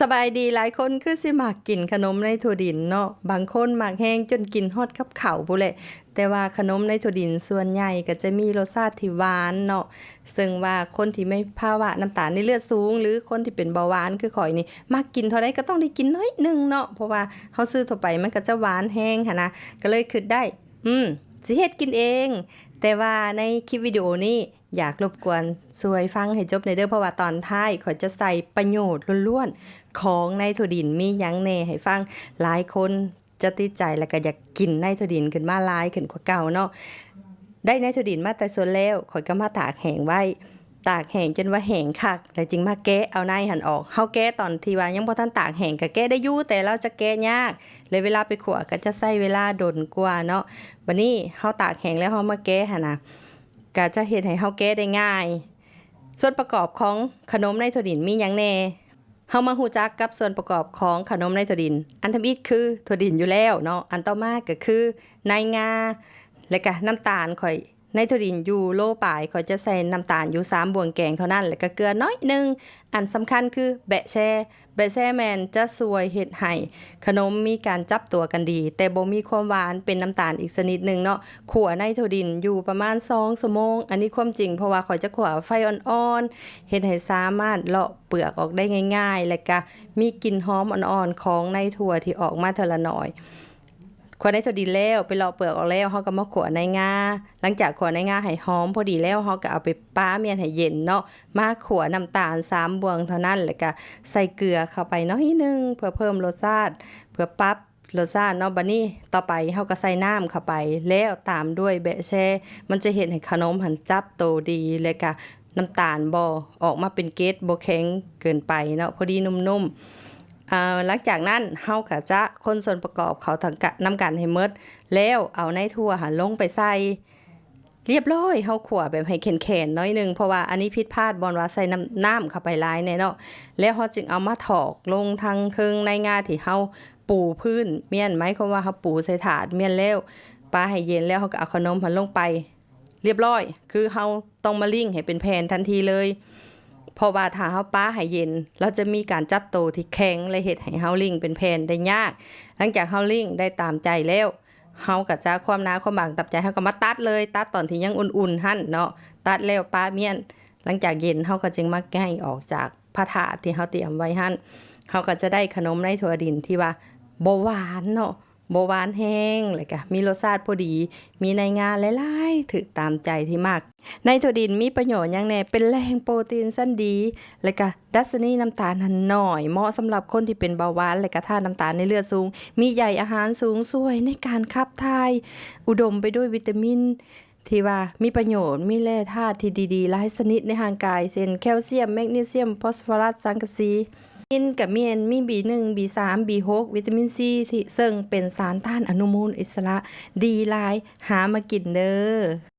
ສະບາຍດີ ຫຼາຍຄົນຄືຊິມັກກິນຂະໜົມໃນຖົ່ວດິນເນາະ, ບາງຄົນມັກແຮງຈົນກິນຮອດກັບເຂົ້າພຸ້ນແຫຼະ. ແຕ່ວ່າຂະໜົມໃນຖົ່ວດິນສ່ວນໃຫຍ່ກໍຈະມີລົດຊາດທີ່ຫວານເນາະ, ເຊິ່ງວ່າຄົນທີ່ມີພາວະນ້ຳຕານໃນເລືອດສູງ ຫຼື ຄົນທີ່ເປັນເບົາຫວານຄືຂ້ອຍນີ້ ມັກກິນເທົ່າໃດກໍຕ້ອງໄດ້ກິນໜ້ອຍໜຶ່ງເນາະ, ເພາະວ່າເຮົາຊື້ທົ່ວໄປມັນກໍຈະຫວານແຮງຫັ້ນນະ, ກໍເລີຍຄິດໄດ້ ອືມ ຊິເຮັດກິນເອງ. ແຕ່ວ່າໃນຄລິບວິດີໂອນີ້ ຢາກລົບກວນຊ່ວຍຟັງໃຫ້ຈົບແດ່ເດີ້ ເພາະວ່າຕອນທ້າຍຂ້ອຍຈະໃສ່ປະໂຫຍດລ້ວນໆຂອງໃນຖົ່ວດິນມີຫຍັງແດ່ໃຫ້ຟັງ. ຫຼາຍຄົນຈະຕິດໃຈ ແລ້ວກໍຢາກກິນໃນຖົ່ວດິນຂຶ້ນມາຫຼາຍຂຶ້ນກວ່າເກົ່າເນາະ. ໄດ້ໃນຖົ່ວດິນມາແຕ່ສວນແລ້ວ ຂ້ອຍກໍມາຕາກແຫ້ງໄວ້, ຕາກແຫ້ງຈົນວ່າແຫ້ງຄັກ ແລ້ວຈຶ່ງມາແກະເອົາໃນຫັ້ນອອກ. ເຮົາແກະຕອນທີ່ວ່າຍັງບໍ່ທັນຕາກແຫ້ງກໍແກະໄດ້ຢູ່ ແຕ່ລາວຈະແກະຍາກ ແລະ ເວລາໄປຂົ້ວກໍຈະໃຊ້ເວລາດົນກວ່າເນາະ. ບັດນີ້ເຮົາຕາກແຫ້ງແລ້ວ ເຮົາມາແກະຫັ້ນນະ ກໍຈະເຮັດໃຫ້ເຮົາແກະໄດ້ງ່າຍ. ສ່ວນປະກອບຂອງຂະໜົມໃນຖົ່ວດິນມີຫຍັງແດ່? ເຮົາມາຮູ້ຈັກກັບສ່ວນປະກອບຂອງຂະໜົມໃນຖົ່ວດິນ. ອັນທຳອິດຄືຖົ່ວດິນຢູ່ແລ້ວເນາະ, ອັນຕໍ່ມາກໍຄືໃນງາ ແລະກະນ້ຳຕານ. ຂ້ອຍ ໃນຖົ່ວດິນຢູ່ໂລປາຍ ຂ້ອຍຈະໃສ່ນ້ຳຕານຢູ່ສາມບ່ວງແກງເທົ່ານັ້ນ ແລະກະເກືອໜ້ອຍໜຶ່ງ. ອັນສຳຄັນຄືແບະແຊ, ແບະແຊແມ່ນຈະຊ່ວຍເຮັດໃຫ້ຂະໜົມມີການຈັບຕົວກັນດີ ແຕ່ບໍ່ມີຄວາມຫວານ, ເປັນນ້ຳຕານອີກຊະນິດໜຶ່ງເນາະ. ຂົ້ວໃນຖົ່ວດິນຢູ່ປະມານສອງຊົ່ວໂມງ, ອັນນີ້ຄວາມຈິງ ເພາະວ່າຂ້ອຍຈະຂົ້ວໄຟອ່ອນໆ ເຮັດໃຫ້ສາມາດເລາະເປືອກອອກໄດ້ງ່າຍໆ ແລະກະມີກິ່ນຫອມອ່ອນໆຂອງໃນຖົ່ວທີ່ອອກມາເທື່ອລະໜ້ອຍ. ຂົ້ວໃນຖົ່ວດິນແລ້ວ ໄປເລາະເປືອກອອກແລ້ວ ເຮົາກໍມາຂົ້ວໃນງາ. ຫຼັງຈາກຂົ້ວໃນງາໃຫ້ຫອມພໍດີແລ້ວ ເຮົາກໍເອົາໄປປາມ້ຽນໃຫ້ເຢັນເນາະ, ມາຂົ້ວນ້ຳຕານສາມບ່ວງເທົ່ານັ້ນ ແລ້ວກໍໃສ່ເກືອເຂົ້າໄປໜ້ອຍໜຶ່ງ ເພື່ອເພີ່ມລົດຊາດ ເພື່ອປັບ ລົດຊາດເນາະ. ບັດນີ້ຕໍ່ໄປເຮົາກໍໃສ່ນ້ຳເຂົ້າໄປ ແລ້ວຕາມດ້ວຍແບະແຊ. ມັນຈະເຮັດໃຫ້ຂະໜົມຫັ້ນຈັບໂຕດີ ແລະກະນ້ຳຕານບໍ່ອອກມາເປັນເກັດ ບໍ່ແຂງເກີນໄປເນາະ, ພໍດີນຸ້ມໆ. ເອີ ຫຼັງຈາກນັ້ນເຮົາກໍຈະຄົນສ່ວນປະກອບເຂົ້າທັງກະ ນຳກັນໃຫ້ໝົດ ແລ້ວເອົາໃນຖົ່ວຫັ້ນລົງໄປໃສ່. ລຽບຮ້ອຍ, ເຮົາຂົ້ວແບບໃຫ້ແຂນໆໜ້ອຍໜຶ່ງ ເພາະວ່າອັນນີ້ຜິດພາດບ່ອນວ່າໃສ່ນ້ຳ ນ້ຳເຂົ້າໄປຫຼາຍແດ່ເນາະ. ແລ້ວເຮົາຈຶ່ງເອົາມາຖອກລົງທາງເທິງໃນງາທີ່ເຮົາປູພື້ນມ້ຽນ, ໝາຍຄວາມວ່າເຮົາປູໃສ່ຖາດມ້ຽນແລ້ວ ປາໃຫ້ເຢັນແລ້ວ ເຮົາກໍເອົາຂະໜົມຫັ້ນລົງໄປ. ລຽບຮ້ອຍ, ຄືເຮົາຕ້ອງມາລິ້ງໃຫ້ເປັນແຜ່ນທັນທີເລີຍ ເພາະວ່າຖ້າເຮົາປາໃຫ້ເຢັນ ລາວຈະມີການຈັບໂຕທີ່ແຂງ ແລະເຮັດໃຫ້ເຮົາລິ້ງເປັນແຜ່ນໄດ້ຍາກ. ຫຼັງຈາກເຮົາລິ້ງໄດ້ຕາມໃຈແລ້ວ ເຮົາກໍຈະຄວາມໜາຄວາມບາງຕາມໃຈ ເຮົາກໍມາຕັດເລີຍ, ຕັດຕອນທີ່ຍັງອຸ່ນໆຫັ້ນເນາະ, ຕັດແລ້ວປະມ້ຽນ. ຫຼັງຈາກເຢັນ ເຮົາກໍຈຶ່ງມາໄຫວ້ອອກຈາກພາທາດທີ່ເຮົາຕຽມໄວ້ຫັ້ນ. ເຮົາກໍຈະໄດ້ຂະໜົມໃນຖົ່ວດິນທີ່ວ່າບໍ່ຫວານເນາະ, ບໍ່ຫວານແຮງ ແລ້ວກະມີລົດຊາດພໍດີ, ມີໃນງາຫຼາຍໆ ຖືກຕາມໃຈທີ່ມັກ. ໃນຖົ່ວດິນມີປະໂຫຍດຫຍັງແດ່? ເປັນແຫຼ່ງໂປຣຕີນຊັ້ນດີ ແລ້ວກະດັດຊະນີນ້ຳຕານຫັ້ນໜ້ອຍ, ເໝາະສຳລັບຄົນທີ່ເປັນເບົາຫວານ ແລະກະທາດນ້ຳຕານໃນເລືອດສູງ. ມີໃຍອາຫານສູງ, ຊ່ວຍໃນການຂັບຖ່າຍ, ອຸດົມໄປດ້ວຍວິຕາມິນທີ່ວ່າມີປະໂຫຍດ, ມີແຮ່ທາດທີ່ດີໆຫຼາຍຊະນິດໃນຮ່າງກາຍ ເຊັ່ນ ແຄວຊຽມ, ແມັກນີຊຽມ, ຟອສຟໍຣັສ, ສັງກະສີ. ມີນກະແມ່ນ ມີ ບີໜຶ່ງ ບີສາມ ບີຫົກ ວິຕາມິນຊີ ທີ່ ເຊິ່ງເປັນສານຕ້ານອະນຸມູນອິດສະຫຼະ ດີຫຼາຍ, ຫາມາກິນເດີ້.